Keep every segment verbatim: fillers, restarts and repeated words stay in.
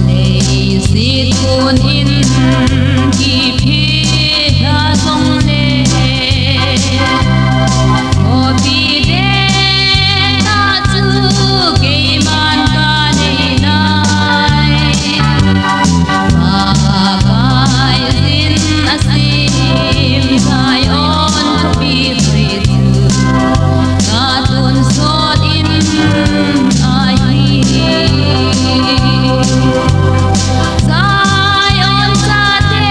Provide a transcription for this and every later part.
Leiset kun in kiphe a jongle, khopi dena chu keiman kanei nai. Pakai Zion a sim Zion khopi chu katonsot in ahi. Zion chate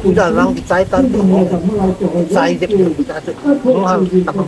Ida lang kichai tan, chai dep ta chu. Nung hal ta pa.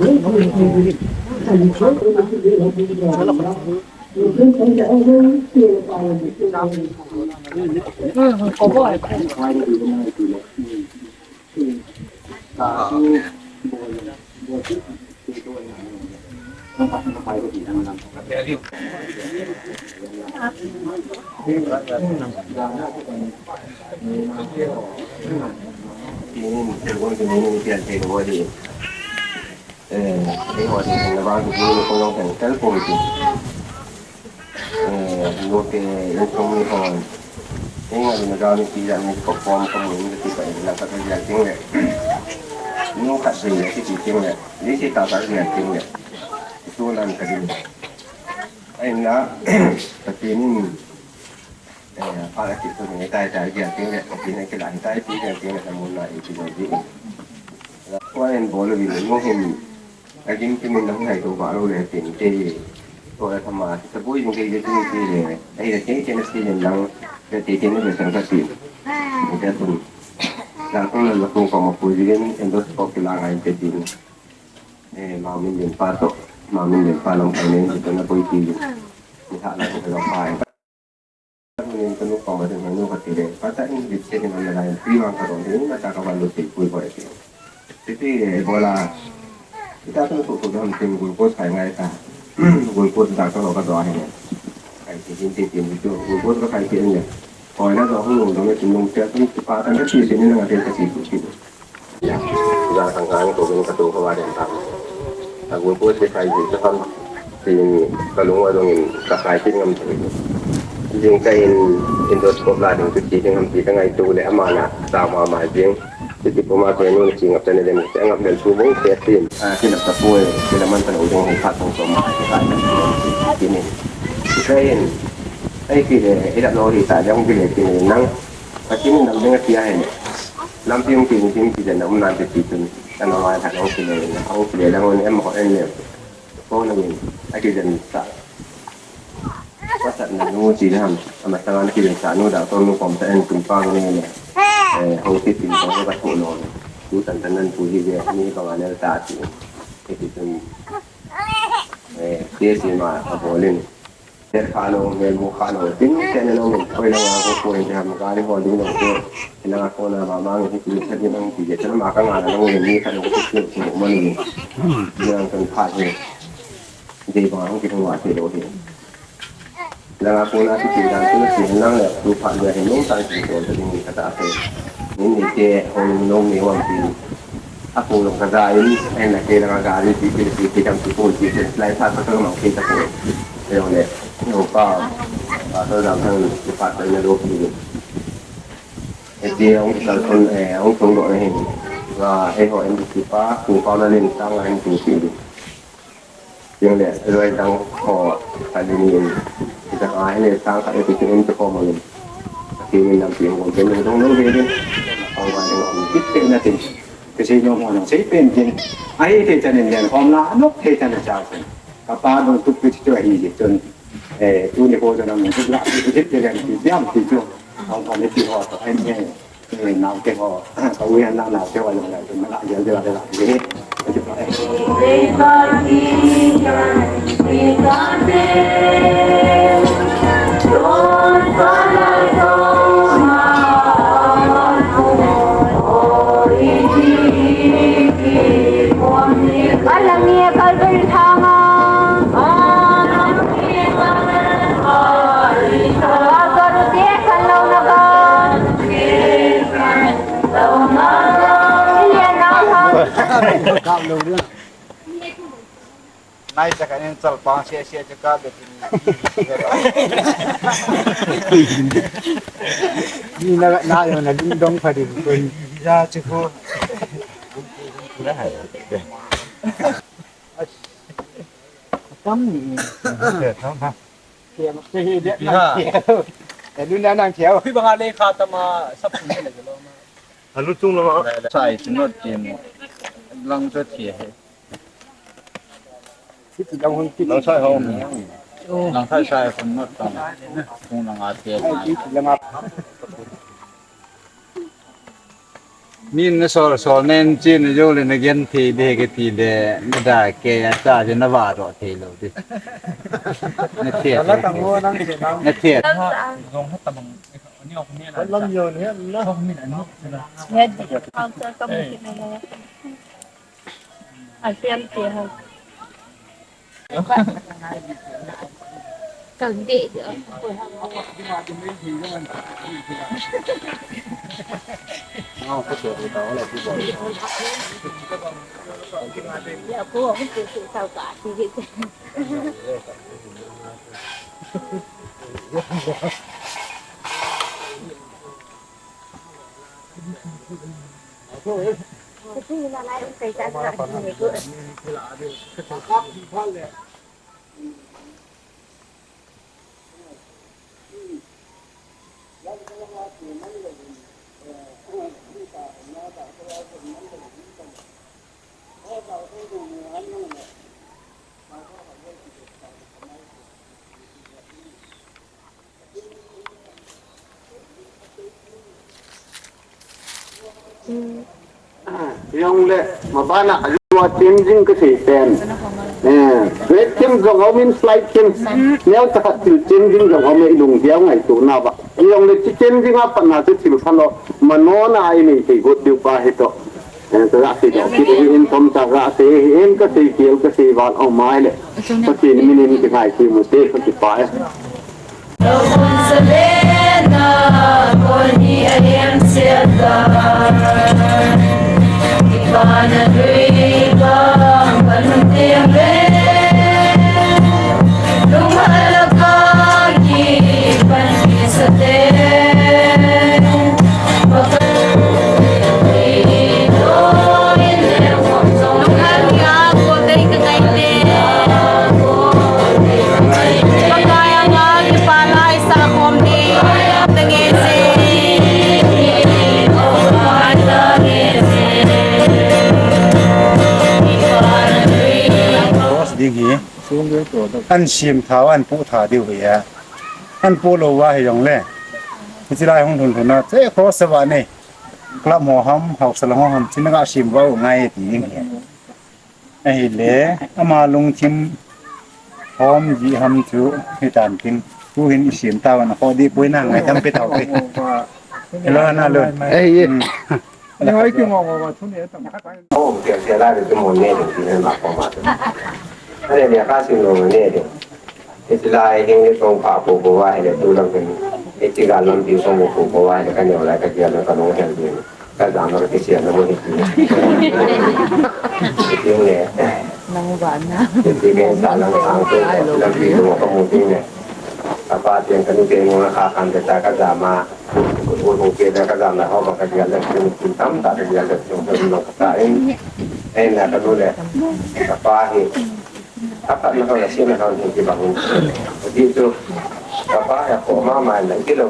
Eh, eh, ho ding na ba ku ni ko long kan kal ko ti. Eh, no te in kong ni hon. Eh, nga ni ga ni ti ja ni ko pom ko ni ni ti ka ni la ka ta ja ting le. No ka de ya ti ting le. Ni si ta ta ja ting le. Tu nan ka din. Ai na, Pathen in, eh, pha la kit tu ni tai tai ja ting le. Pathen in kila tai ti ja ting le, ta mun na i ti ja ting. Ko en bol vi no hin. Agim kimin lang hai to ba lo le tin te. Ko la thama, ta boi jing ke je tin te le. Ai le te te na si le lang. Le te te na be san ka tin. Te tun. La ko la ko ko ma ko jing en dos ko ki la ngai te tin. Eh, ma min din pa to. Ma min din pa lang pa ne to na boi ti. Ni ha la ko la pa. Ni kanu pa ma de manu ka ti le. Pata in bit se ni ma la pi ma ka ro ni ma ta ka ba lo ti pui ko ti. Ti ti le bola. Ita tu tu tu dam tin glucose khai ngai ta. Glucose da ka lo ka do hai ne. Kai ti tin ti tin tu glucose ka khai ti ne. Ko na do hu lo do ne tin nung te tu pa ta ne ti ti ni na te ti tu ti. Jang sang kang ko gin ka tu ko wa den tam. Ta gu ko se kai ji ta ham. Tin ka lung wa dong in ka kai tin ngam tu. Jing ka in, in dos ko la ding tu ti ding ham ti ka ngai tu le ama na ta ma ma jing. Ti ti ko ma ko nu ni ngap ta ne den ngap den tu mo te tin. A ti na ta ko e, ti na man ta lo dong ha ka ko ma ka kai tin. Ti ni. Ti ka in. Ai ki le, i da lo hi ta jang ki le ti nang. Pathen in lam ding a tia hi ne. Lampi hung ti, hung ti, hung ti den na um nan te ti tun. Kan ma mai khat hung ti le, hung ti le, lang hung em ho en le. Ko na min, a ki den sa. Pasat na nu ti le ham, ama sa na ki den sa nu da to nu kom sa en tun pa ne ne. Eh, hung ti tin ko ka tho lo. Tu tan tan nan pu hi ve, ni ka wa ne ta ti. Ki ti tun. Eh, ti ti ma a bolin. Ter kha lo, mel bu kha lo, tin te ne lo, koi lo, ko ko in ham gari ho ding lo ko. Ina ko na ma ma ngi ti sa di nang ti je, ma ka nga na lo ni kha lo ko ti ti mo ni. Yang kan pha je. Je ba hung ki thong wa ti lo he. Langa ko na ti ti dan tu ti nang le tu pha le he nung ta ti ko ta ding ka ta pe. Ni ni te ho nung ni wan ti. A ko lo ka da in, en na ke langa gari ti ti ti ti dam ti ko ti ti lai pha ka ka ma ke ta ko. Yo le. Yo pa. Pa to dam thang ti pha ta na lo ki. E ti ong ta kon e ong tong do he. Wa he ho en ti pa ku pa na len ta nga en ti ti. Jing le, loi dang ho, ka ni ni, kita ka hi le, sang ka epi tin te ko mo ni. Ti ni nam ti ko, te ni dong dong de de. Ko ba ni ko, kit te na tin. Te sei no mo na, sei pen tin. Ai te chan ni den, ko na, no te chan cha sen. Ka pa dong tu pi ti to hi ji ton. Eh, tu ni ko na mo, tu la, ti ti te ni, ti jam ti to. Ko ko ni ti ho to, ai ni. Nau te ho, ka u yan nau te ho, jong lai, na la, jong lai, jong lai. Alam ni kalbin thanga. Alam ni kalbin thanga. Alam ni kalbin thanga. Nai sa kanin chal pang sia sia cha ka be tin. Ni na na yo na ding dong pha ding ko. Ja chu ko. Tam ni. Tam ha. Kiam se hi de. Ha. E lu na nang kiam. Phi bang a le kha tama sap ni le lo ma. A lu chung lo ma. Sai chu not ti mo. Lang chu ti he. Langsai ho. Langsai sai kon not tam. Kung lang a te. Min na sol sol nen chin na jo le na gen thei de ke ti de na da ke a ta je na va ro thei lo de. Na thei. Na thei. Lam yo ne na. He di. Ang sa ka mo kinala. Asian ke ha. Kang de. Ya ko ko ko tao ka ti. Jong le, mabana, alua changing ka sei pen. Eh, red team jong om in, slide team. Neo ta khat til changing jong om e, ilung dia ngai tu na ba. Jong le chi changing a pan na chu thil pha lo. Mano na ai nei thei got diu pa hi to. Eh, ka ga sei to, ki in tom ta ga sei, in ka sei kiel ka sei val au mai le. Pathen min in ki ngai ki mu te ka ki pa e. Ding hi. An sim tha, an pu tha diu hi a. An pu lo va hi jong le. Hichi lai hung thun thun na, che kho sa va nei. Club ho ham, hausa lang ho ham, chin ga sim va u ngai ti ding hi. Ahi le, ama lungthim hom ji ham chu hi tan tin. Tu hin i sim ta na kho di pui na ngai tam pe tau pe. Hello, na lo. Ei, ei. Hmm. Ni hoi ki mo mo ba thu ni ta ma ta. Oh, ke ke la de mo ne de ni ma ko ma. Ale ni ka si no ne de. Iti lai hing ni tong pa po po wa hele tu lang ni. Iti ga lam pi song po po wa hele ka nyo lai ka dia na ka no hele ni. Ka da ma ka si na mo ni. Iti ne. Nang ba na. Iti ke sa lang sang tu lam pi mo ka mo ti ne. Ka pa tiang ka ni te mo na ka kan te ta ka da ma. Ulu ke da ka dam na ho ba ka dia le, kin tam ta ka dia le, kin tam lo ka ta in. Ei na ka lu le. Ka pa hi. Ka pa na ho la si na ho ni ki ba hun. Di tu. Ka pa ya ko ma ma na ki lo.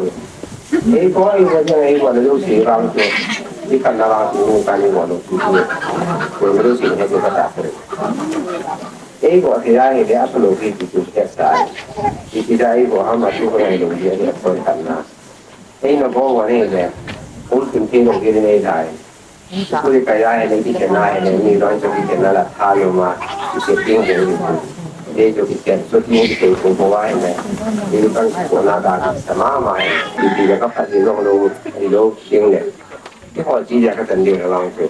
Ei ko ai wa ja ei wa lo si rang tu. Di ka na rang tu ka ni wa lo si. Ko lo si na tu ka ta. Ei ko ti ya ni de a lo ki tu ke sa. Di ti da ei ko ha ma tu ka lo ye de ko ka na. Ei na bo wa nei le, ul kin kin lo ki nei dai. Kuli ka ya nei ki na nei ni lo ki na la tha lo ma, ki se kin he ni. Ei to ki ken so ki ki ko ko wa nei. Ni kan ko na da sa ma ma. Ki ki ka pa ni lo lo, ni lo kin le. Ki ko ji ya ka tan de la ko.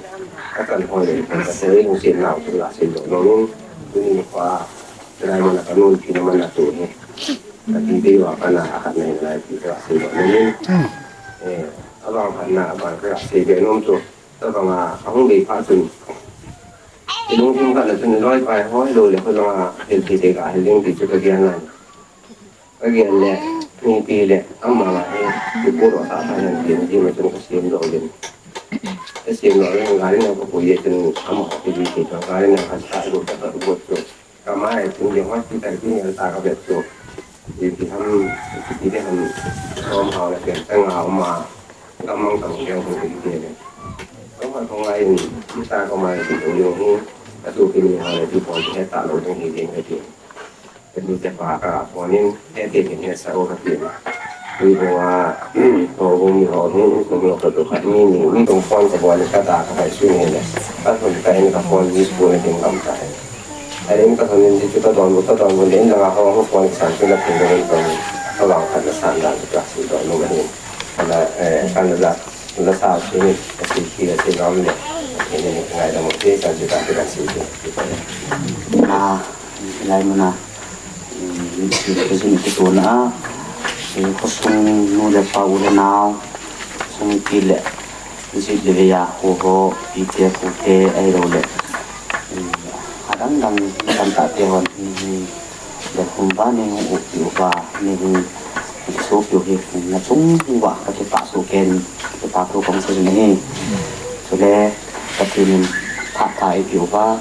Ka tan ho le, ka se ni se na ko la se lo lo. Ni ko a, na ma na ka nun ki na ma na to ni. Ka ti dei wa ka na a khat na hin lai ti ka sei lo ni. Eh, a bang khat na a bang ka sei be nom chu. A bang a, a hung dei pha chun. Ti lung tung khat na chun loi pai hoi lo le ko jong a hil ti te ka hil ding ti chu ka gian na. Ka gian le, ni ti le, ama ma he, ti ko ro ta ta yan ti ni ma chun ka sei lo le. Ka sei lo le, ga ni na ko ko ye chun ama ko ti ti ka ga ni na ka sa lo ka ta ko chu. Ka mai, kum jong hoi, kum tai, kum jong ta ka bet chu. Iti ham, iti ham, som hao la ken, tang hao ma, ka mang tang jong hoi iti le. Ka mai ko ngai, ita ko mai, iti jong hoi. Atu kini ha le tu pon he ta lo ding hi ding he ti. Atu te pa ka pon in he te hin he sa o ka ti. Tui bo a to bo mi ho ni ko mi ho ka to ka ni ni ni tong pon ka bo ni ka ta ka hai su ni le. Ka to ka en ka pon ni su ni ding kam ta. Ai ni ka to ni ti ka don bo ka don bo ni na ha ho pon san tu na tin ni ko. Ka ba ka na san da ka su don no ni. Ka na eh ka na da. Lasa sini, kasi kira si Ram le. Ini ni ngai da mo si kan si kan si kan si si. Ah, lai mana. Ini si kasi ni tu na. Si khosung nu le pa u le nao. Sung pi le. Si le ya ko ho, pi te ko te ai lo le. Adang dang kan ta te hon. Leh khum ba nei hung upi uva, nei hung sopi u hi, na chung uva ka kipah soh kei, kipah thu kong sei nahi. Chule, Pathen in phat pha eipe uva,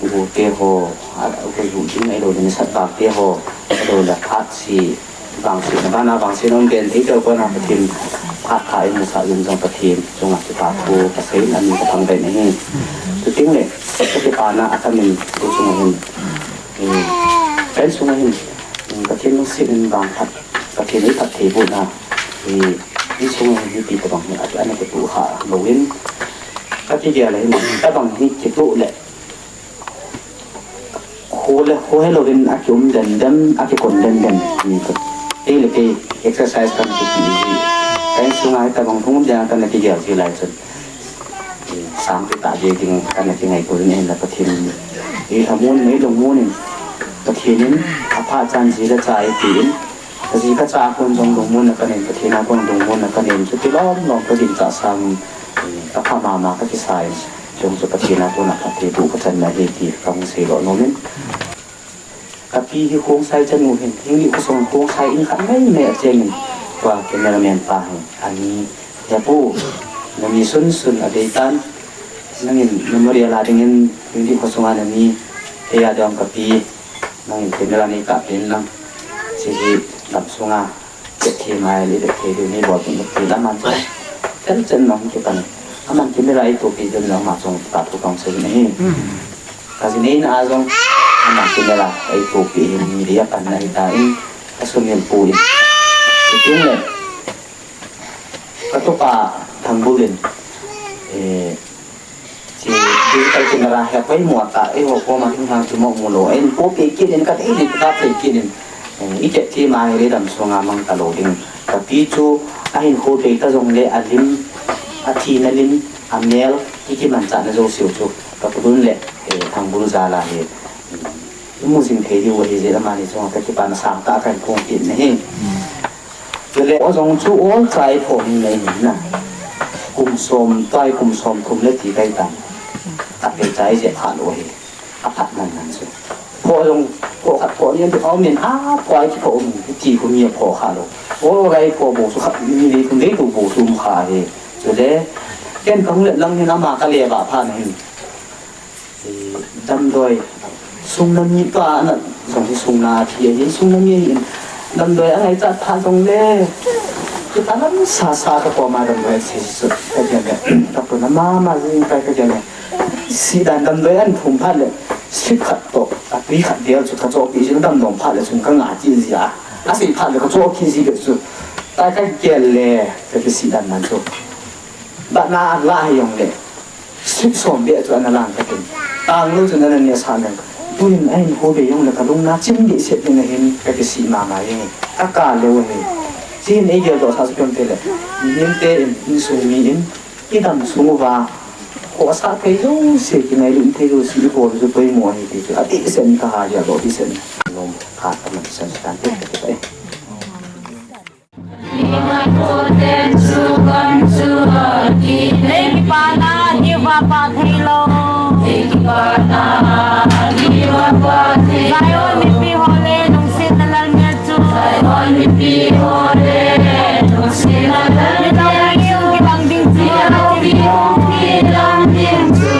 u te ho, a, u ju jing ahi lou, ni sat ba te ho, ahi lou le phat si, vangsetna bana vangsetna um ben thei teu kona Pathen phat pha eimu sah jin jong Pathen chunga kipah thu ka sei nahi, ka thangvah nahi. Chuteng le, ka kipana a ka min thu chunga hin, Ka insung a hin, Pathen lungset in vang phat, Pathen ei phattheibohna, insung a hin mipi tabang hi, ana kituh kha lou in, ka kigel a hin, tabang hi kituh le, kho le, kho helou in a kium den den, a kikon den den, kei le kei exercise kan kiti hi, ka insung a hi tabang hung den a kana kigel ji lai chun. Sang ti ta je ding kana kingaito in la Pathen in. Ei lhamon, ei lungmon in. Pathen in, apha chan ji le cha eipe in. Ka ji ka cha a kon jong lungmon na kanen, Pathen a kon lungmon na kanen. Chuti lom lom ka jin cha sang in. Apha mama ka kisa in. Jong chu Pathen a kon a phattheiboh ka chan na hi ti ka hung sei lou nom in. Ka pi hi Khongsai chanu hin, Hingli khosung Khongsai in khat mai mai a cheng in, tua cameraman pa hin, ani, he pu, nami sun sun a dei tan, nangin memorial a dingin, Hingli khosung a nami, he a dong ka pi, nangin camera nei kap in lang, si hi, lam sunga, Chet thei mai le, chet thei le, ni bol kin ti la man chu. Chen chen nong ki pan. Aman kin le lai to pi den nong ma chong ta tu kong se ni. Ka ji nei na jong. Aman kin le lai to pi ni ri a pan na ta in. Ka sun yin pu in. Ti kin le. Ka to pa thang bu lin. Eh, Chi digital camera he poimo ta, eiho koma thil hang chu mo mu lou. Eiho pe kit in ka dei dei ka pe kit in. Eh, i chet thei ma hi le dam sunga mang ta lou ding. Ka pi chu ahin kho pe ta jong le a lim, a thina lim, a mel, i kimanchahna jouse u chu. Ka pu dun le, eh, thang bul jal a hi. I mu jing thei diu ahi jeh a mani chunga ka kipana sang tah a ka hin phong kit nahi. Chule o jong chu ol chai phong nei na. Kum som tai kum som thum le ti kai tan. A pe chai je pha lo hi. A phat man man chu. Pho jong pho khat pho ni a pho min a pho ai ki pho um ti kum ni a pho kha lo. O gai pho bo su khat ni le kum dei tu bo su um kha hi. Chule ken kang le lang ni na ma ka le ba pha na hin. Eh, damdoi. Sung na mi pa na, jong hi sung na thi ahi, sung na mi ahi. Damdoi a ngaichat pha jong le. Kita lam sa sa ka koma damdoi si su. Ka jen le. Ka pu na mama jing kai ka jen le. Si dan damdoi an thum phat le. Si khat to. A pi khat del chu ka cho pi jing damdoi phat le sun ka nga chi jia. A si phat le ka cho ki ji le chu. Ta ka gel le. Ka ki si dan nan chu. Ba na la hi jong le. Sip som beh chu ana lang ka tin. Tang lou chun ana neh sah leng. Tuin a hin ho be jong le ka lung na chim dih set ding ahin ka kisih mama jeng e. Ka kal leu ahi. Chuin ei geldoh sah chu kem te le. Mihem te in, insung mi in, i dam sung uva. Khohsah thei jouse, kingailut thei jouse, i bol chu poimo ahi ti chu. A tihset in ka ha geldoh tihset in. Nom khat ka man san tan te ka ti. Ei kipana, Jehovah pa thei lou. Zion mipi ho le lungsetna lalmel chu. Midang ding, kidang ding chu.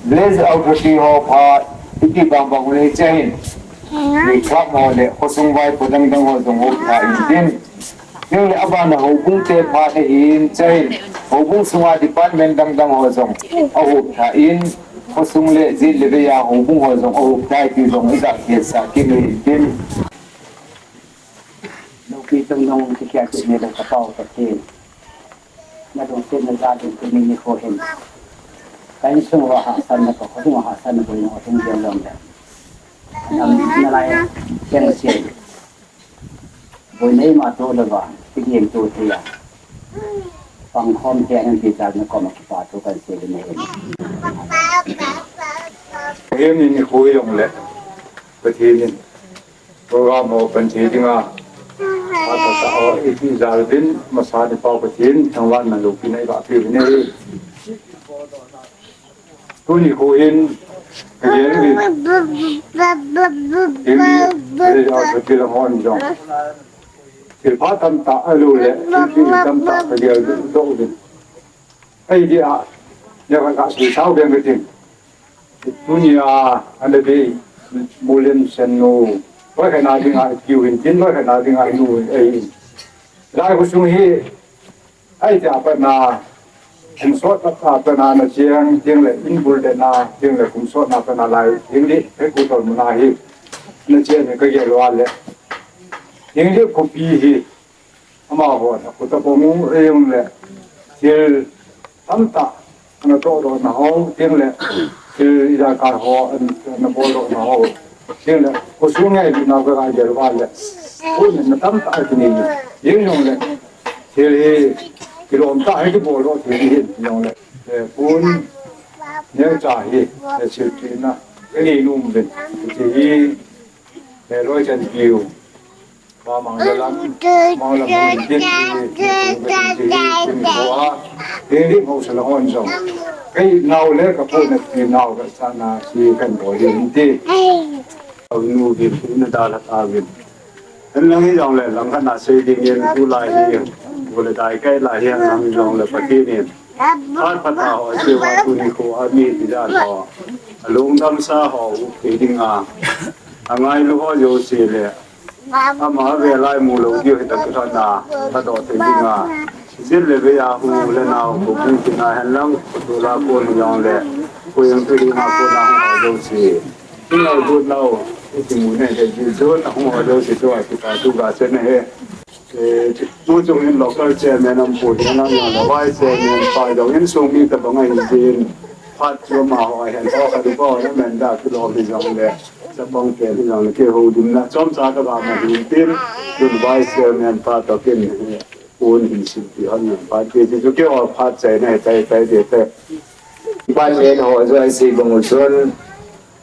Village authority ho pha iti bang bang u le chahin. Ni khat ho le khosung vaipo dang dang ho jong ho pha in tin. Nung le abana houbung te pha te hin chahin. Houbung sunga department dang dang ho jong a ho pha in. Khosung le jit le vei a houbung ho jong a ho pha ti jong i dak ke sa ki ni tin. Nupi tung nung ti kia ti ni le ka pau ka ti. Na dong te na ja dong te ni ni ko hin. Ka insung wa ha san na ko ko wa ha san na ko ni ko tung dia long da. Nam na lai teng se. Bo nei ma to da ba. Ti diem to te ya. Pang khom te nan ti ja na ko ma ki pa to kan se ni hin. Him ni ni ko yong le. Pathen in program ho pan thei dinga, a ta ta ho, i ti jal din, masa ni Pau Pathen, thangvahna loupina i vahpi u ahi. Tuni khu hin, ka gel uvin. Himi, le ja sa ti la hon jong. Thil pha tamtah a lo le, thil pi tamtah ka gel doh uvin. Ei dia, le ka ka si sao ben ka tin. Tunia, ana be, Mulen Sen nu. Loi khat na dinga kiu hin tin, loi khat na dinga nu, ei. Lai khosung hi, ei tia pat na, kum sot na pat na na chiang, tiang le in bul de na, tiang le kum sot na pat na lai, tiang di, hei ku tol muna hi. Na chiang ka gel uva le. Tiang di khopi hi, Amaho na khuta bong u ei jong le, thil tamtah ana toh doh na ho, tiang le, thil ija ka ho, ana bol doh na ho, tiang le, khosung ngai di na ka gel uva le, khun na tamtah a kini, ei jong le, thil hi, kilom tah hi kibol doh thil hi jong le, eh, khun, neu cha hi, eh, thil pi na, ka ni num ben, thil hi, eh, loi chan piu. Ba mang le lam, mang lam hin tin ti, tin ti, tin ko a. Tin ri mo sa la hon jong. Kei nau le ka po na ti nau ka sa na si kan bo hin ti. Au nu bi na da la ta bi. Hen lang hi jong le lang khat na sei ding in tu lai hi. Ko le dai kai lai hi lang jong le pa ti ni. Phat phat a ho, cheva tuni khu a mi ti dan ho. A lungdam sa ho, u pe ding a. A ngailu ho jouse le. Ama ve lai mu lou diu hi ta tu na. Ta do te ding a. Jil le ve a hu le nau, ko bu ti na hen lang, ko tu la ko ni jong le. Ko yang tu ding a ko na ho jouse. Tu lau bu lau, ti mu ne, jil jo na ho jouse tu a ti ta tu ga se ne he. Eh, tu chung in local chairman am pu hin am jong le vice chairman pa jong in sung mi tabang ahi jin. Phat chu amaho ahin ho khat pa ho na men da kilom hi jong le. Chapang pen hi jong le keiho dim na chomcha ka ba ma hin tin. Tun vice chairman pa toh kin, eh, un hin sim ti hon jong pa ti chu keiho phat chaina tai tai te te. Pan men ho jo ai sei bang u chun.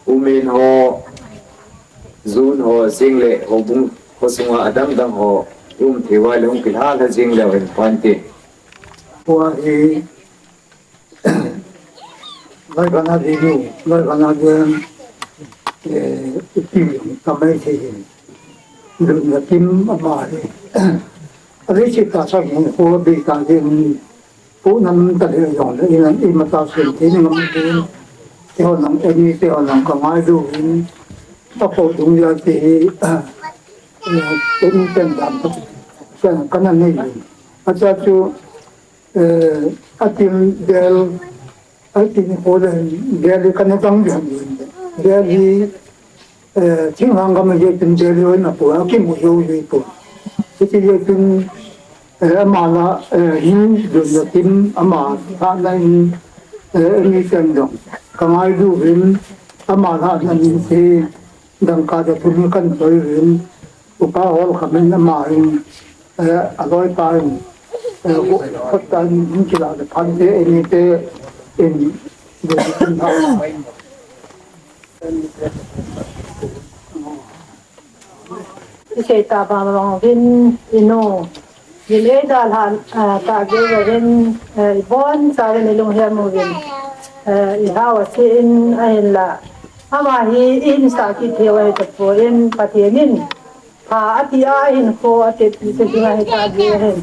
U men ho, Jun ho, jing le, houbung, khosunga adang dang ho, um thei uva le hung kilha lha jing leu hen phan tin. Hua hi, lai kana di nu, lai kana di, eh, ipi jong tamai thei hin. Lun na kim ama hi. Alei chi ta sa hin, hua bi ta din, Pu nam ta le jong le, i nam i mata sim ti ni ngam ti. Te ho nam, e ni te ho nam ka ngailu in. Ta po dung ya ti hi, eh, te ni ten dam ta. Ka, ka na nei in. A cha chu, eh, a tin del, a tin ko le, del ka na dang jam in. Del hi, Eh, thinglhang gam a jeh chun Delhi in a pu a kimu jou jui pon. Hiti jeh chun, eh, ama la, eh, hin dun na kim ama la na in, eh, ni chen dong. Ka ngailu vin ama la na in si dangka da tuni kan toi vin. Upa hol khamin ama in, eh, a loi pa in, eh, ko, ko ta in kila da phan te, eh, ni te in, dun na kim ha. I sei ta bang bang vin i nu. Vin ei da la, ah, ta ge vin, eh, i bon sa vin i lung hiam u vin. Eh, i hau a si in a hin la. Ama hi i hin sa ki thei u ahi ta poi in Pathen in. Pha a ti a hin ko a te ti se ding ahi ta ge hin.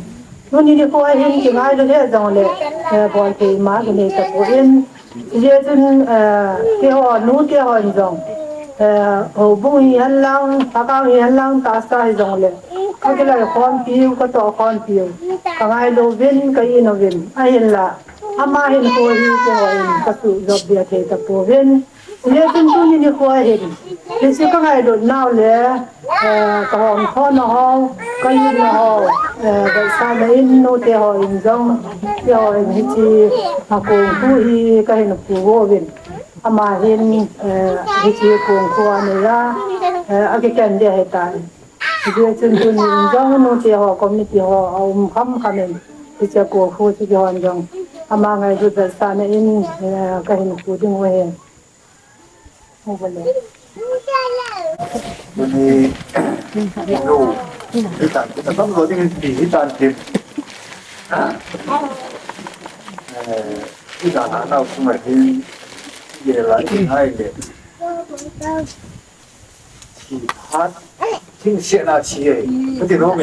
Tuni ni ko a hin ki ngai le le jong le, eh, bol thei ma ki nei ta poi in. Hijeh chun, eh, keiho, nute hon jong, eh, houbung hihen lang, lhagao hihen lang, tahsa hijongle, kakiloi khompiu, katoh khompiu, kangailu uvin, ka-it uvin, ahinla, ama hinkho hi keihon kasuh jop ding thei tapouvin. Hijeh chun tuni nikho hin, hiche kangailut nau le, eh, kahung thona ho, ka-it nau ho, eh, vetsahna in nute hon jong, keihon hiche, a kong khu hi kahin phu uvin. Ama hin, eh, hiche kong khu anei a, eh, akiken ding ahitai. Hijeh chun tunin jong nute ho, committee ho, aum khamkham in, hiche kong khu chu keihon jong, ama ngailut vetsahna in, eh, kahin phu ding u ahi. Tuni, nu, hitan, hitan, tam lo ding, hitan, tim. Eh, hitan, na, na, sung, eh, hin, ye, la, hin, ai, ye. Thi phat, thingsiahna thi e. Kati nom e.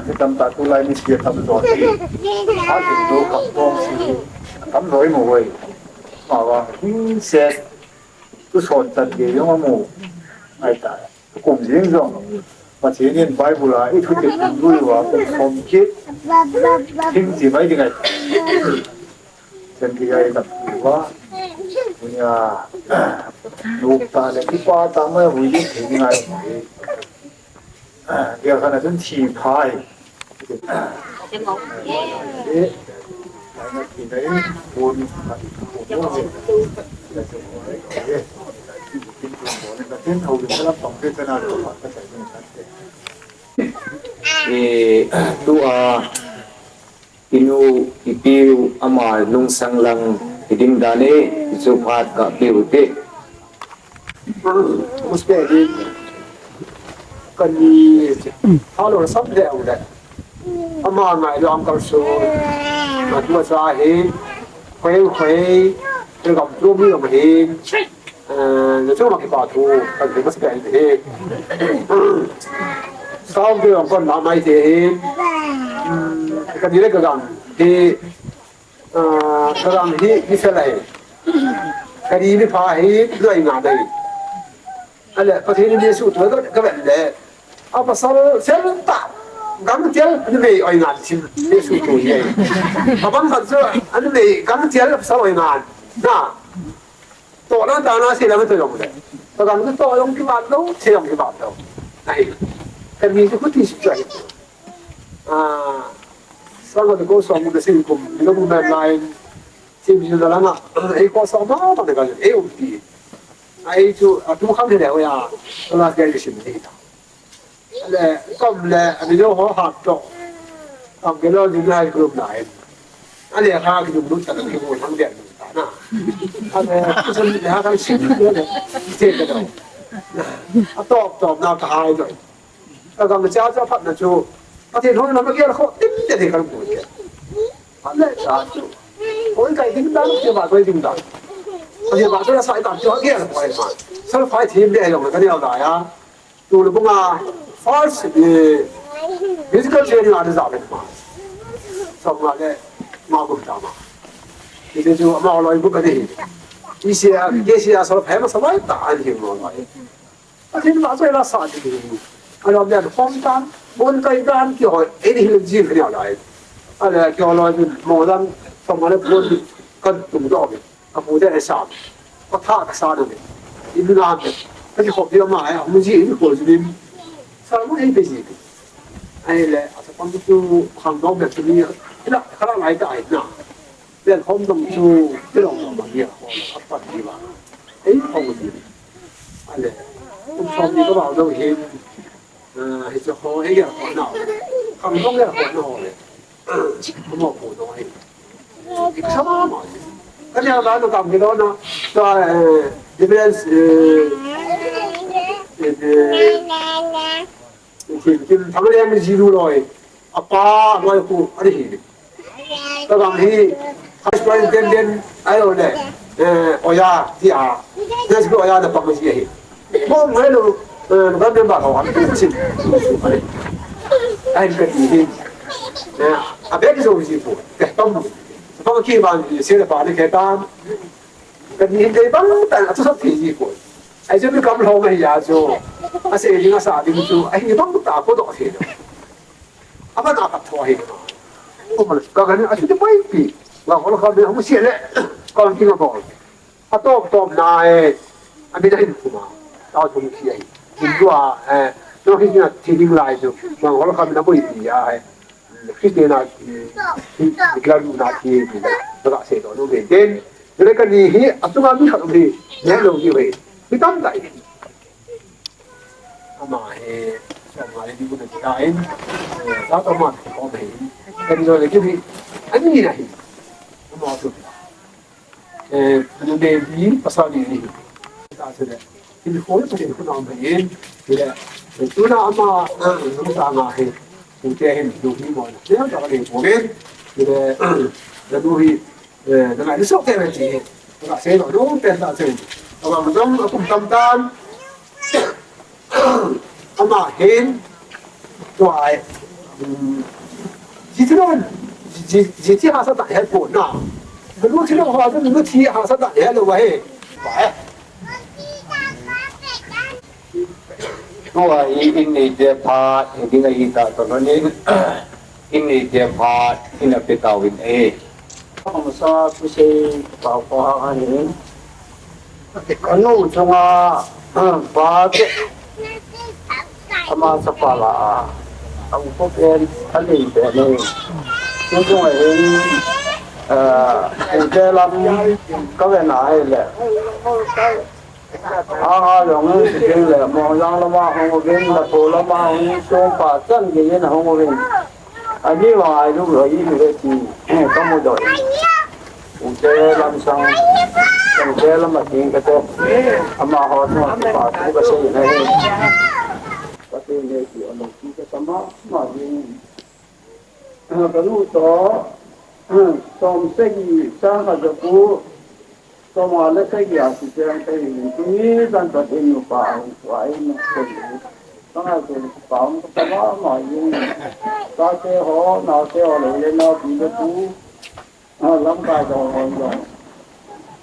Mi tamtah tulai mi thi atam jo e. Phat thing jo kap tong thi. Tam jo i mu e. Ama vang thingsiah. Tu son tan ge jong amu. Ai ta. Kum jing jong. Pathen in Bible a i thutep lui uva kum som kit. Thing thi mai ding ai. Chen ki ai tam ki wa. Punya. Luk ta le ki pa ta ma hui ding thei ngai. Dia kana chun thi phai. Eh, tua Inu, ipiu, ama lungsang lang, hiding dan e, hichu phat kapeh u te. Muste di, kani, halo sam de u de. Ama ngai lo ang kalsu, ma tu sa hi, khoi khoi, tu gam tu mi gam hi. Eh, na chu ma kipa thu, kan thei masa pen hi. Sao ke ong kon ma mai te hi. Hmm, ka ni le ka gang hi, ah, ka gang hi, ni se lai. Ka ni ni pha hi, loi nga dai. Ale, Pathen ni su tu ka, ka ven le. A pasal sel ta. Gang tial, ni mei oi nga sin, ni su tu hi. Abang khat chu, ani mei, gang tial, pasal oi nga. Na. Tohna tana se lam toh jong le. Ka gang toh jong kimat lou, se jong kimat lou. Ahi. Ka mi chu khuti su chu ahi. Ah, sang ko som ko sin kum, ni ko kum line. Sin ni la nga. Ei ko som ma ma ka ei um ti. Ai chu, a tu kham le ya. Ka la ke sin ni ta. Ale, kom le, ani jo ho hat to. Kom ke lo, ni nai group nai. Ale, ha, ki dum dum ta, ki mo thang de ta na. Ale, kusan le ha kan sin le, le, se ke do. A top top na ka hai do. Ka gam cha cha phat na chu. Pathen hon na ma ke kho, tim de de kan ko ke. Ale, cha chu. Oi, kai ding dan, ke ba, kai ding dan. Pathen ba cha sa ta, chu ke ko ai ma. Sa phai thim de, ai lo ka ne la ya. Tu le bunga first, eh, musical training a design ma. Som nga le nga kum ta ma. Ite chu ama loi bu ka ni. Isia, ke sia so phe ma sa mai ta an hi mo mai. A tin ma so la sa ti. A lo den hom tan, bon kai dan ki ho, e ni le ji ni lai. A le ki ho loi mo dan som nga le bon kan tum do. Ka pu te sa, ka tha ka sa na me. I lu na me. Ka ji khop dia ma ai, mu ji i ko ji lim. Sa mu ei pe ji. Ai le, a sa pam tu khang dong me tu ni. Ila, ka la lai ta ai na. Le khom dong tu, ti long ma ni ko, a pa ni ba. Ei ko ji. Ai le, um som ni ka ba dong hin. Ah, hi chu ho, hi ya ho na. Kam dong ya ho na ho le. Ah, mo ko dong hi. Sama ma. Ka ya ba no kam ki do na. To, eh, difference, eh, eh, eh, kim, kim, thang le mi ji lu loi. Apa, loi ku, ani hi. Ka gang hi, high school superintendent, ai lo le, eh, oya, ti a. High school oya na pang si hi. Mo ngai lo, eh, ka member ho, an tu chin. Ai ka ti hi. Eh, a be ki so ji pu. Ke pam. Bang ki bang ki se le pa ni ke tan. Ka ni hin dei bang tan a tu sa thi ji ko. Ai chu mi kam lo ngai ya chu. A se ding a sa ding chu. Ai ni bang ta ko do thi. A ba na ka tho hi. Ko ma ka ga ni a chu ti pai pi. Wa ko lo ka mi hung se le. Ka ki ma bol. A tom tom na e, a mi na hin kuma, tao thum si ai. Hin dua, eh, no hi na thi ding lai chu, ma hol kha mi na boi ti a e. Christian na, eh, Islam na thi ti na, na ka se to no be den. Ni ka ni hi, a tu ma mi kha ni, ne lo ni we. Mi tam tai. Ama he, so ma le di bu na ti da in, eh, sa to ma ko be. Ka ni so le ki bi, a ni na hi. Ama tu. Eh, numei li pasal li ahi. Tahsa le. Hin khol Pathen khut a um ahin. Chule, eh, tuna ama, eh, nung sa nga hi. Pute hin, nu hi mo. Tia ta ka dei po ven. Chule, na nu hi, eh, na ngai ni sok te ven ti hi. Ka sei lo, nu pen ta sei. Ka bang dong, a kum tam tan. Ama hin, tua ai, um, ji thi lon, ji, ji thi hahsa ta he po na. Lu thi lon ho, lu thi hahsa ta he lo wa he. Wa he. Tua hi in nei te phat, in ding ahi ta to lon in. In nei te phat, in a pe tau in e. Ka masa kusei pau ko ha ahin. Ka nu chunga, pa te, ama chapa la a, a u ko pen, a lin pen e. Nu chunga hin, eh, u te lam ka ve na hi le. Anga jong in si ding le, Mongjang lama hung uvin, Lapu lama hung in, Songpa chan gei in hung uvin. Ani vang ai lu lo i lu ve ti, ka mu doi. U te lam sang, u te lam a ting ka te. Ama ho tu pa tu ka sei na hi. Ka te ne ti a lo ti ka sama, ma ding. Ka nu to, som sagi sang ka jaku, som a le sagi a si chang ka hin. Tuni dan ka ding nu pa ang, wa i nu ko. Ka ngai ko pa ang ka ba ma yung. Ka te ho, na te ho lo le na bi le tu. A, lamkai dong hon dong.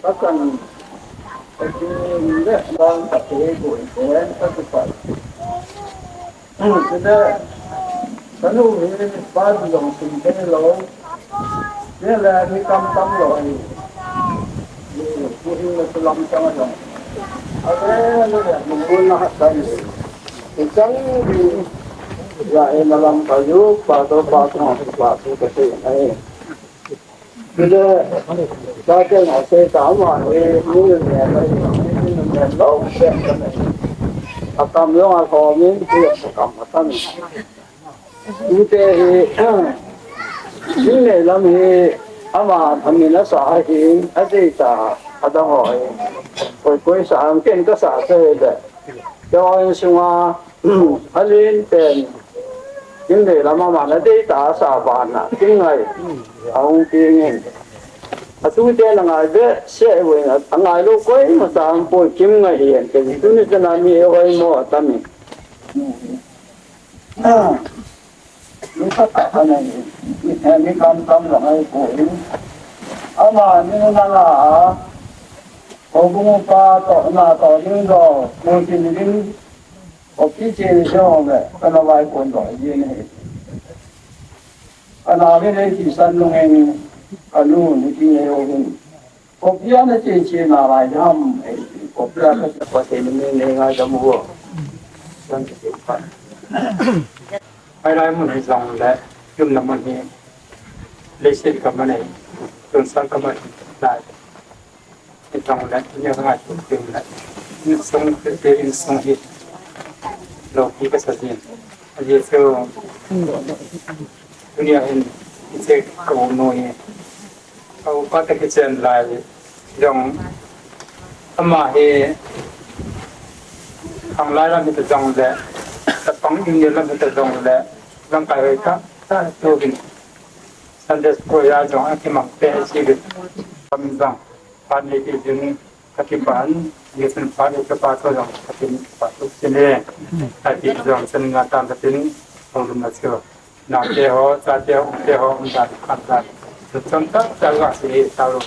Ka chan, ka chin le, lam ka te ko, ko en ka tu pai. Chule, ka nu hi, pa tu dong sim te lo. Ni le, ni kam tam lo ni. Ni, ku hi le tu lam chang dong. A le, le, le, mun na ha sai. Ni chang ni, ya e na lam ka yu, pa to, pa to, pa to, ka te ai. Chule, tate nga sei ta ma, e, mi nu ne, mi nu ne lo, se, a kam jong a lhom in, ti a kam a tam. Tute hi, in nei lam hi, ama, amin a sa hi, a dei ta, a dang ho hi. Koi, koi sa, ang ken ka sa se de. Kei in sunga, a lin pen, in le lama ma na dei ta sa ba na, kin ngai, a hung pi ngin. A tu te na ngai be, se we na, a ngai lo koi ma sa an poi kim ngai hi an te, tu ni te na mi e hoi mo a ta mi. Ni ka ta ka na ni, ni kam kam la ngai ko in. Ama ni na na a, ko bu pa to na to ni do, ko ti ni. Kopi che ni se hong le, ka na vai kon do, ye ni. Ka na ve le ki san nung eng, ka nu ni ki ne ho hin. Kopi a na che che na lai ham, e, kopi a ka che pa che ni ne ngai da mu. San che pa. Ai lai mun hi jong le, yum na mun hi. Le se ka ma nei, tun san ka ma nei. Insung le, ni ngai tu ting le. Insung te, insung hi. Lo ki ka sa jin. Aji chu. Dunia hin, ise ka u nu hi. Ka u pa ta kichen lai. Jong. Ama hi. Ang lai lam hi ta jong le. Ta pang India lam hi ta jong le. Lam kai ta, ta tu bin. Sunday school a jong a kimang pe si bin. Kam jong. Phat nei ti jin ka kipan, Jason phat nei ka pa to jong ka tin pa to sine. Ka ti jong sen nga tam ka tin, hong lum na sio. Na te ho, cha te ho, te ho, um dan, khan dan. Chomcha chomcha gah sei tao.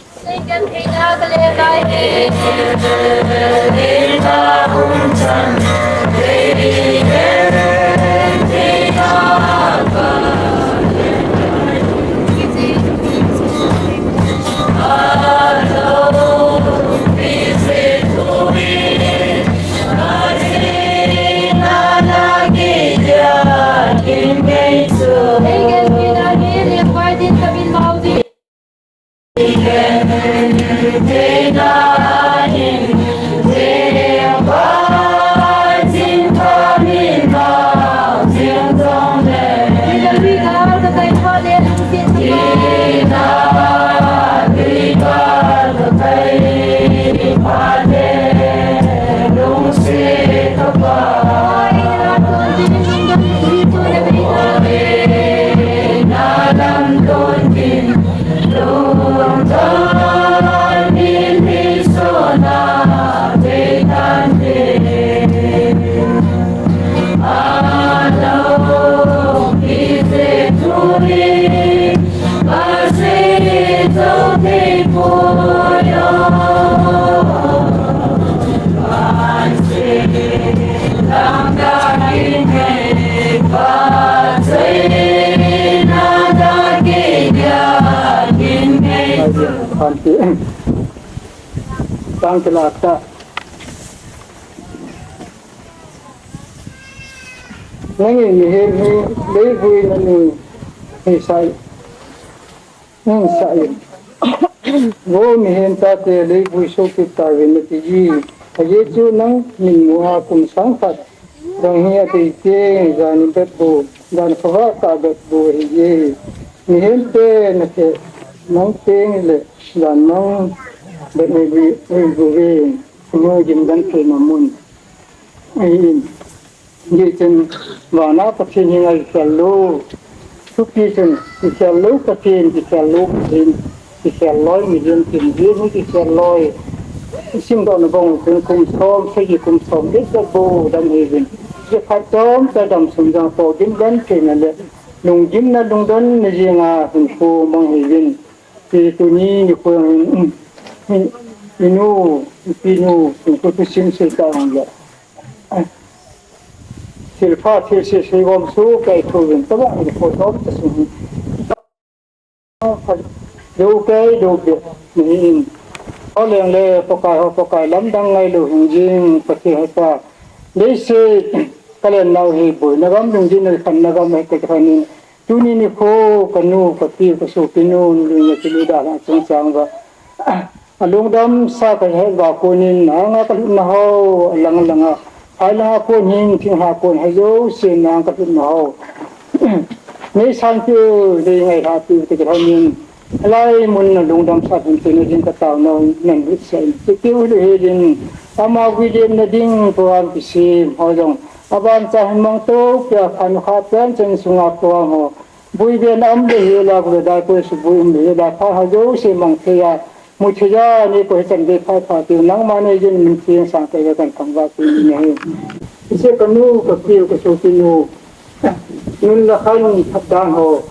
Tang kila ta. Nangin mihem hi leivui nanu hisah in. Vo mihem tate, leivui sohkit tauvin nati ji. Ajeh chu nangin mu'a kum sang khat dang hi atei teng, jan in bet bou, jan khovah tah bet bou ahi ji. Mihem te nate, nang teng le jan nang bet nei bou ve. Kunu gimdan thei na mun. Ahin, hijeh chun vana Pathen hi ngaikhel lou. Thupi chun, kikhel lou Pathen, kikhel lou mihem, kikhel loi mihem, tin hi kikhel loi. Isimdoh na bang chun kum som, sagi kum som, le sa bo dam hiuvin. Jeh khat chom cha dam sung jang toh gimdan thei na le, lunggimna lungdon na jenga hinkho mang hiuvin. Ti tuni nikho hin, um, hin, inu, ipinu, hinkho thusim sei tah le. Thilpha, thilse sei gom soh kei thouvin, tobang nikho chom cha sung hin. Jou kei, jou be, ni in. Ho leng le, Pakai ho, Pakai lamdang ngailou hing jing, Pathen ho pa. Leiset, kalen nau hi boina gam, lunggimna khanna gam, hi kei khanin. Tuni nikho, kanu, kapi, kasopinu, nalui, nakilu dalhah chungchang uva. Alungdam sa kahet uva konin, nanga kalhutna ho, alang langa. Phai langa kon hin, thing ha kon, ha jouse nanga kalhutna ho. Nei san piu, nei ngailha piu, ti kalhonin. Hilai mun na lungdam sa hin, ti na jing katao nau, nan lut sa in. Ti piu lu he jin, ama William na ding, program kisim, ho jong. Aban cha hin mang to, pia khan kha pen chen sunga program ho. Bui ben am le hi la, bui dai koi su bui um le hi la, pha ha jouse mang thei a, mu thei a, ni ko hi chan be pha pha ti, nangma nei jin min thei sang te kan thangvah ti ni hi. Ise kanu, kapiu, kasopinu. Nun la khan thap dan ho.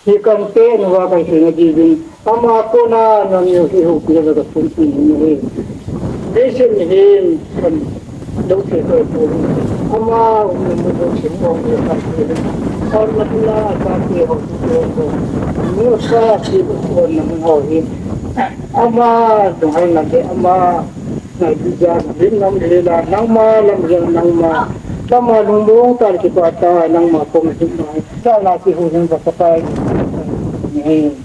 Hi kan te nu va kai thei na di bin. Ama kona nam neo hi houpi le ka thum pi ni hi. Leiset mihem kan dou thei thei. Ama um na mu dou thei ong le ka thei. Kon na tu la ka thei ho tu thei ho. Nu sa si bu kon na mu ho hi. Ama dong hai na de ama na di ja lim nam le la nangma lam ja nangma. Lama lungmong ta le kipah ta nangma koma hi na. Sa la si hu jeng ba ka pai. Ni.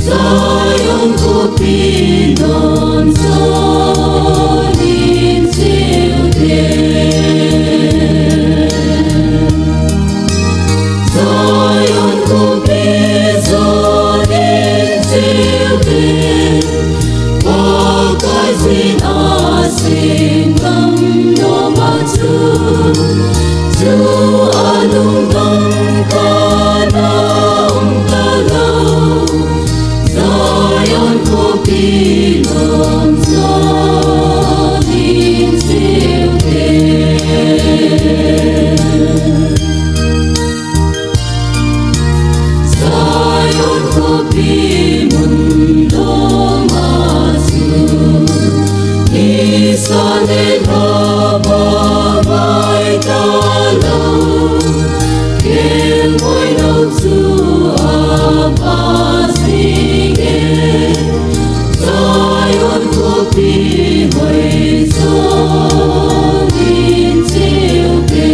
Zion khopi don jonin cheu te. Zion khopi jonin cheu te. Pakai jin asenggam nom a chu. Chu a lungdong kana um talou. Zion khopi don jonin cheu te. Zion khopi mun lom a chu, nisa le lha ba mai talou. Kelngoi lou chu a ba jing e. Zion khopi hoi jonin cheu te.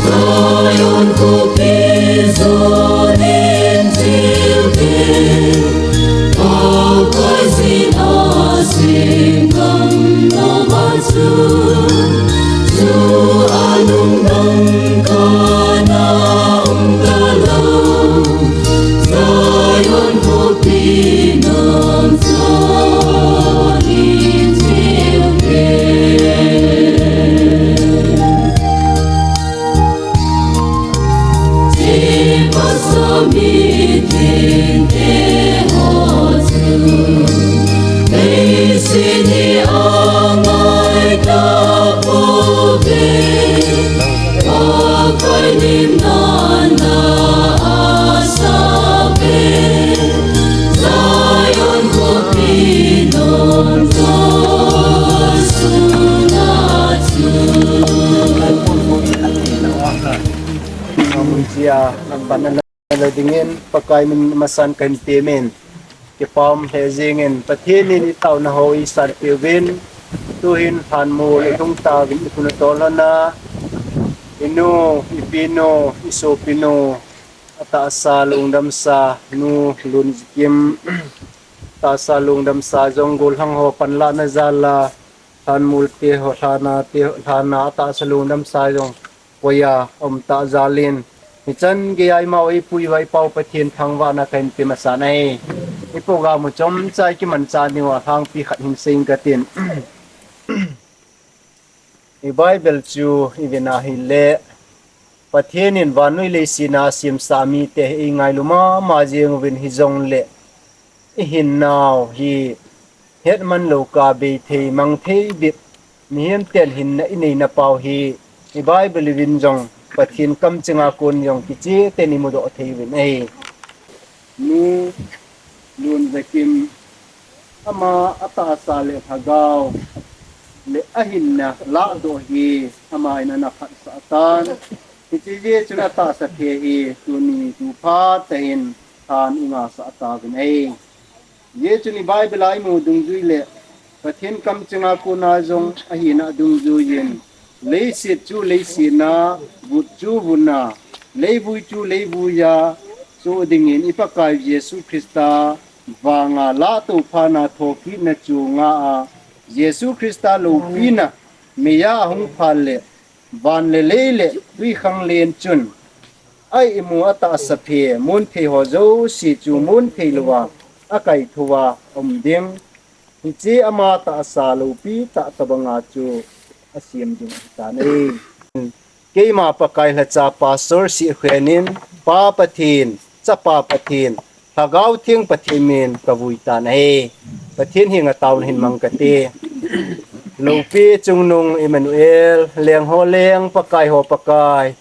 Zion khopi jonin cheu te. Pakai jin asenggam nom a chu. Chu a lungdong kana um talou. Zion khopi don jonin cheu te. Che pasa mi tin te ho chu. Nei se ni a ngai ta po ve. Pakai lim na na a sa ve. Zion khopi don jonin cheu te. Chia, pan na lo dingin, Pakai min masang kahin pe in. Kipah lheh jingin, Pathen in i taona ho i san peuvin, tuhin lhanmol i lhung tauvin i khut a tol lhon a, i nu, i pinu, i sopinu, a tahsa lungdamsa, Nu Lunjakim, tahsa lungdamsa jong gollhang ho panlahna jal a, lhanmol te ho, lhana te, lhana a tahsa lungdamsa jong, koi a um ta jal in. Hichan gei a i mao i pu i va i pau Pathen thangvahna kahin pe masa in ahi. I program u chomcha i kimanchah diu a lhangpi khat hin seiyin katin. I Bible chu i vet na hile, Pathen in vannoi leiset a semsa mite hi i ngailu mama jing uvin hijongle, i hinnau hi hetman lou kah a bei thei, mang thei bep, mihem ten hinna i neina pau hi, i Bible uvin jong, Pathen kamcheng a kon jong kicheh tah in i mudoh thei uvin ahi. Nu Lunjakim, ama a tahsa le lhagao le a hinna lahdoh hi, ama in ana phatsah tan. Hiche jeh chun a tahsa phe hi tuni tu phat tah in lhan i ngasah tauvin ahi. Hijeh chun i Bible a i mu dungjui le Pathen kamcheng a kon a jong ahina dungjui in, leiset chu leiset na, vut chu vut na, leivui chu leivui a, chu dingin i Pakai Jesu Christa vanga lahtoh phat na thokitna chu nga a, Jesu Christa loupina meiya ahung phat le, van le lei le twikhanglen chun, a imu a tahsa phe, mun thei ho jouse chu mun thei louva, a kaithou a um ding. Hiche ama tahsa loupi tah tobanga chu a sem ding ahitan ahi. Keima Pakai lhacha Pastor Sihkhen in, Pa Pathen, Chapa Pathen, Lhagao Theng Pathen min ka vui tan ahi. Pathen henga taona hin mang kate. Loupi chungnung Emmanuel, leng ho leng, Pakai ho Pakai.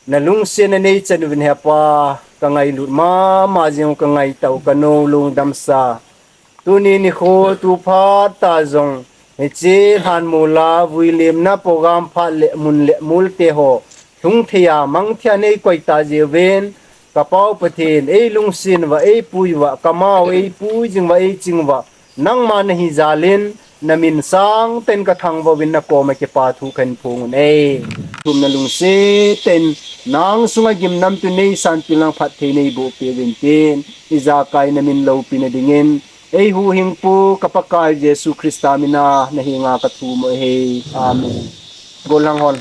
Na lungsetna nei chan uvin he Pa, ka ngailut mama jing u ka ngaitah u ka nu lungdamsa. Tuni nikho tu phat tah jong, hiche lhanmol a vuilimna program phat le mun le mol te ho, lhung thei a mang thei a nei koi ta jeh uvin, ka Pau Pathen, ei lungset uva, ei pui uva, ka mao ei pui jing uva, ei ching uva, nangma nahi jal in, na min sangtah in ka thangvah uvin na koma kipa thu kahin phong un ahi. thumna lungset in, nang sunga gimnamtah nei sanpil lang phatthei nei boh peh uvin tin, ijakai na min loupina dingin, eihuhhingpu ka Pakai Jesu Christa mina na henga ka thum u ahi. Amen. Golhang hon.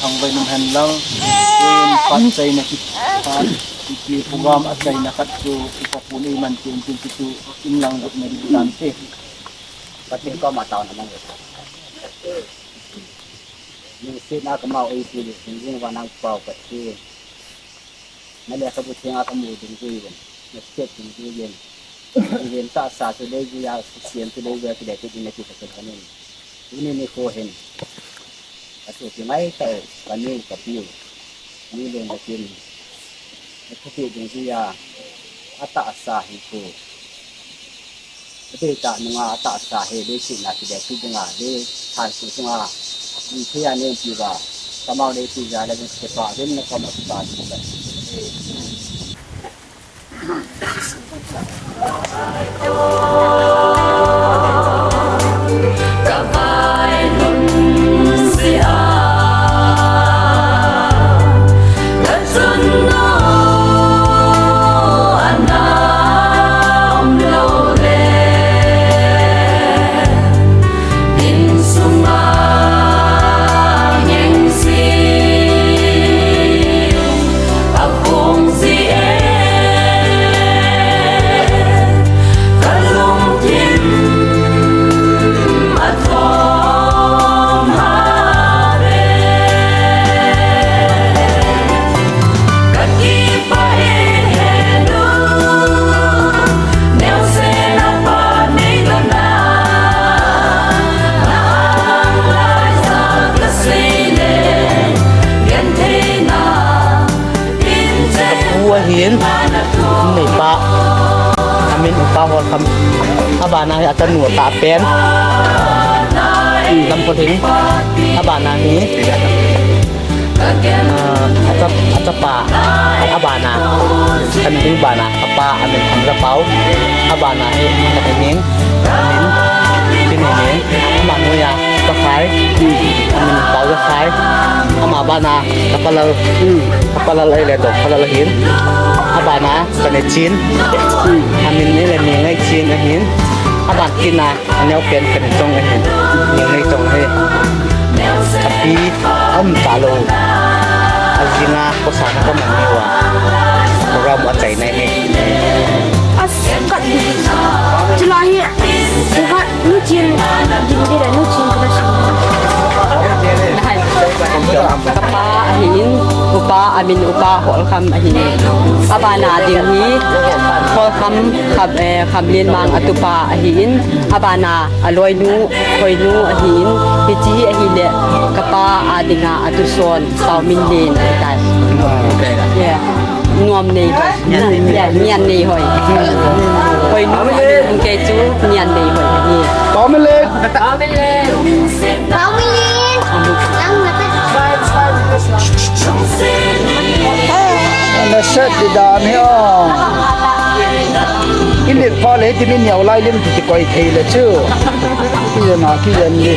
Thangvah in um hen lang, in phat chaina kiphat, ipi program achaina khat chu, ipa pun eiman tin tin chu, in lang lut na di tante. Pathen koma taona mang. Lungsetna kamau eipeh le, hingjing vannoi Pau Pathen. Na lekhabu thenga kamu dungjuiyin, na sep dungjuiyin. Iven tahsa chu deijuiya, sisiam chu deijuiya, kidei kit in na kipah kit kanin. Tuni nikho hin. Asopi ngai tau, kanu, kapiu. Ni leng katin. Na thupeh dungjuiya, atahsa hi ko. Adeitah nunga atahsa hi, leiset a kidei kit dinga, lei thansun sunga, ding thei a neipi uva, kamau neipi uva, lei ding kipah, ding na koma kipah, kipah. Pu ahin, neipa, amin Upa Holkham, abana hi atanu atahpen, Lamkholhing, abana hi, ah, acha, achapa, abana, kan ding bana, apa, amin Khamjapau, abana hi, Nahining, amin, Tinining, ama noiya, Pakai, amin Paojakhai, ama bana, Kapalal, Kapalal ahile Dongphalal ahin, abana, Kanechin, amin ahile Nengaichen ahin, aban tina, aneopen Kanechong ahin, Nengaichong ahi, kapi, aum talou, ajinga, khosana kaman ni uva, program u achaina ahi. As, kat, chulai hi, uva, Nu Chin, ding ding le Nu Chin kana sang. Kapa ahin, upa amin Upa Holkham ahin. Abana ding hi, Holkham Kham, eh, Khamlenmang atupa ahin. Abana aloinu, Hoinu ahin. Hiche hi ahile, kapa a dinga atuson, Paominlen ahitai. Yeah. Nuamnei. Nuamnei. Niannei hoi. Hoi nu, hung kei chu Niannei hoi. Paominlen. Paominlen. Paominlen. Nang na ta. Na set di dan hi o. Ilet pha le ti min niau lai lim ti koi thei le chu. Kijen a, kijen ni.